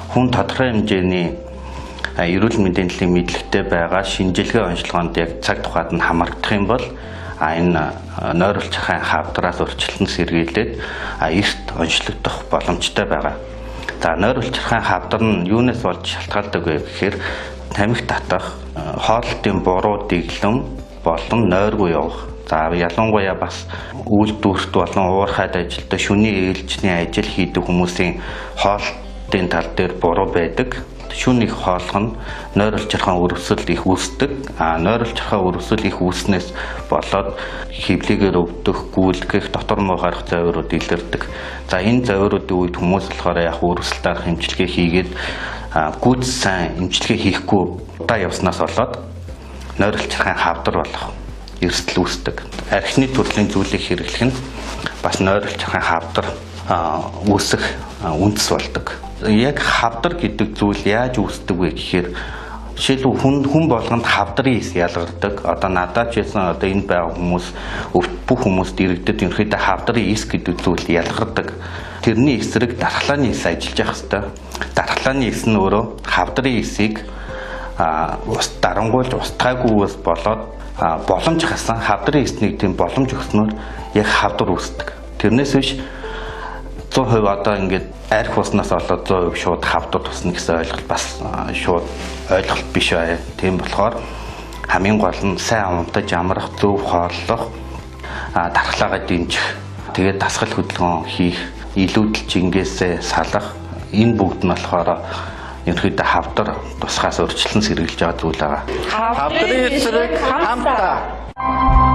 Хүн тодорхой хэмжээний эрүүл мэндийн төлөвийн мэдлэгтэй байгаа шинжилгээ онцлогоонд яг цаг тухайд нь хамрагдах юм бол энэ нойруулчихын хавдраас урьдчилан сэргийлээд эрт онцлогдох боломжтой байгаа. За, нойруулчихын хавдар нь юунаас болж шалтгаалдаг вэ гэхээр тамхи татах, хооллолтын буруу дэглэм болон нойргүй явах. За, ялангуяа бас үйлдвэрт болон уурхайд ажилтдаг, шөнийн ээлжний ажил хийдэг хүмүүсийн хооллолтын тал дээр буруу байдаг. Шүн их хооллох нь нойролчирхан өрөвсөл их үүсдэг. А нойролчирхан өрөвсөл их үүснээс болоод хөвлөгээр өвдөх, гүйлгэх, дотор муу гарах зовиурууд илэрдэг. За, энэ зовиуруудын үед хүмүүс болохоор яг өрөвсөл дарах эмчилгээ хийгээд гүйц сайн эмчилгээ хийхгүй удаа явснаас болоод нойролчирхан хавдар болох эрсдэл үүсдэг. Архины төрлийн зүйлийг хэрэглэх нь бас нойролчирхан хавдар үүсэх үндэс болдог. Яг хавдар гэдэг зүйл яаж үүсдэг вэ гэхээр жишээлбэл хүн болгонд хавдрын эс ялгардаг. Одоо надад ч гэсэн, одоо энд байгаа хүмүүс, бүх хүмүүст, иргэдэд ерөнхийдөө хавдрын эс гэдэг зүйл ялгардаг. Тэрний эсрэг дархлааны эс ажиллаж явах хэвээр. Дархлааны эс нь өөрөө хавдрын эсийг ус дарангуйлж устгаагүйгээс болоод боломж хасан хавдрын эснийг тийм боломж өгснөөр яг хавдар үүсдэг. Тэрнээс биш 100% одоо ингээд арх уснаас болоод 100% шууд хавдар тусна гэсэн ойлголт бас шууд ойлголт биш бай. Тийм болохоор хамгийн гол нь сайн унтаж амрах, зөв хооллох, дархлаагаа дэмжих, тэгээд дасгал хөдөлгөөн хийх, илүүдэл жингээсээ салах, энэ бүгд нь болохоор ерөнхийдөө хавдар тусахаас урьдчилан сэргийлж байгаа зүйл байгаа. Хавдрын эсрэг хамтдаа.